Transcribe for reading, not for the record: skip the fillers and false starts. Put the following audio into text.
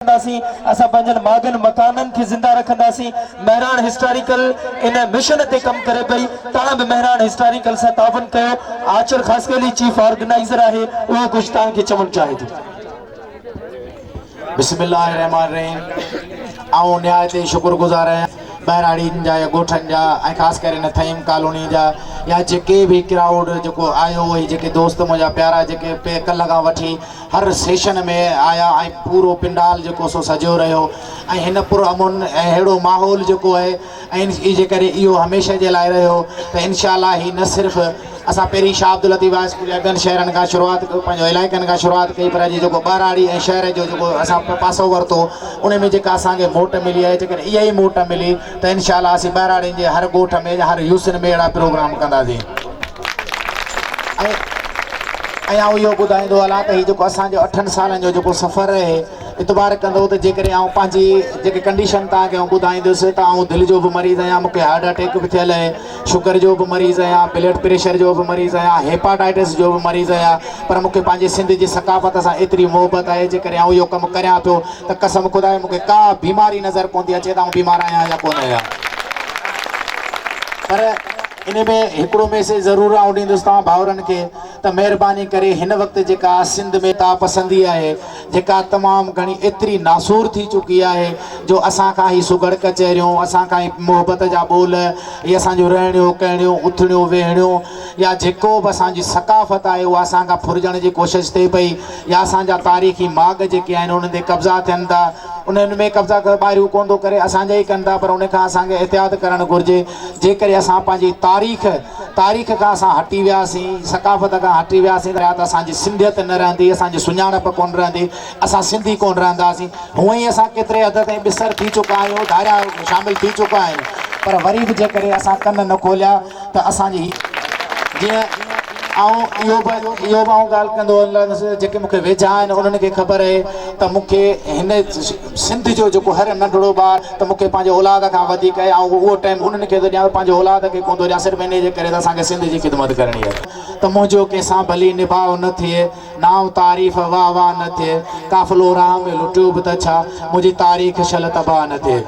رکنداسين، اسان پنهنجن ماڳن مڪانن کي زنده رکنداسين، مهراڻ هسٽاريڪل ان مشن تي ڪم ڪري پئي، توهان به مهراڻ هسٽاريڪل سان تعاون ڪيو، آچر خاصخيلي چيف آرگنائيزر آهي اهو ڪجهه توهان کي چوڻ چاهي ٿو. بسم الله الرحمٰن الرحيم آئون نهايت ئي شڪر گذار آهيان ٻهراڙين جا يا ڳوٺن جا ۽ خاص ڪري هن ٿهيم ڪالوني جا يا جيڪي به ڪرائوڊ جيڪو آيو هي جيڪي دوست منهنجا پيارا جيڪي ڪلهه کان وٺي هر سيشن ۾ آيا ۽ پورو پنڊال جيڪو سو سجيو رهيو ۽ هن پر امن ۽ اهڙو ماحول جيڪو آهي ۽ ان جي ڪري اهو هميشه جي لاء رهيو ته انشاء الله هي نه صرف اسان پهرين شاهه عبداللطيف هاء اسڪول يا ٻين شهرن کان شروعات پنهنجو علائقن کان شروعات ڪئي پر اڄ جيڪو ٻهراڙي ۽ شهر جو جيڪو اسان پاسو ورتو ان ۾ جيڪا اسان کي موٽ ملي آهي جيڪڏهن اها ئي موٽ ملي ته انشاء الله اسين ٻهراڙين جي هر ڳوٺ ۾ يا هر يوسين ۾ اهڙا پروگرام ڪنداسين ۽ ۽ آئون اهو ٻڌائيندو هلان ته هي جيڪو اسان جو اٺن سالن جو جيڪو سفر آهي اعتبار ڪندو ته جيڪڏهن آئون پنهنجي جيڪي ڪنڊيشن توهان کي آئون ٻڌائيندس ته آئون دل جو به مريض آهيان مون کي هارٽ اٽيڪ به ٿيل آهي شگر جو به مريض آهيان بلڊ پريشر جو به مريض آهيان هيپاٽائٽس جو به مريض آهيان پر مون کي پنهنجي سنڌ جي ثقافت سان ايتري محبت آهي جيڪڏهن آئون اهو ڪم ڪريان پيو ته قسم خدا جي مون کي ڪا بيماري نظر ڪونه ٿي اچي ته آئون بيمار آهيان يا ڪونه آهيان پر ان ۾ هڪڙو ميسيج ضرور آئون ڏيندس توهان ڀائرن کي ته مهرباني ڪري هن وقت جيڪا سنڌ ۾ انتها پسندي آهي جيڪا تمام گهڻي ايتري ناسور ٿي چڪي آهي جو اسان کان هي سگهڙ ڪچهريون اسان کان هي محبت جا ٻول هي اسان جون رهڻيون ڪهڻيون اٿڻيون ويهڻيون يا جيڪو به اسان جي ثقافت آهي اها اسان کان ڦرجڻ جي ڪوشش ٿئي پئي يا اسان جا تاريخي ماڳ جيڪي آهن انهن تي قبضا ٿين ٿا انهن ۾ قبضا ٻاهريون ڪونه ٿو ڪري اسان جا ئي ڪن ٿا پر ان کان اسان کي احتياط ڪرڻ گهرجي جيڪڏهن اسان پنهنجي تاريخ تاريخ کان اسان هٽي وياسين ثقافت کان هٽي وياسين ته اسان جي سنڌيت نه رهندي اسان جي سڃاڻپ ڪونه رهندي اسان سنڌي ڪونه رهنداسين هونئن ئي اسان ڪيتري حد تائين ٻسر ٿي چڪا آهيون ڌاريا شامل ٿي چڪا آهيون پر وري به جيڪڏهن اسان ڪن نه کوليا ته اسان جي جيئن آئون اهو به اهو به آئون ڳالهه ڪندو هلندس جيڪي مون کي ويجها آهن انهن کي خبر آهي ته مون کي هن سنڌ جو جيڪو هر ننڍڙو ٻار ته مون کي پنهنجي اولاد کان وڌيڪ آهي آئون اهو ٽائيم انهن کي ٿو ڏيان پنهنجي اولاد کي ڪونه ٿو ڏيان صرف انهي جي ڪري ته اسان کي سنڌ جي خدمت ڪرڻي آهي ته منهنجو ڪنهن سان ڀلي نڀاء نه ٿئي نانء تعريف واهه واهه نه ٿئي قافلو راهه ۾ لٽيو به ته ڇا منهنجي تاريخ شل تباهه نه ٿئي.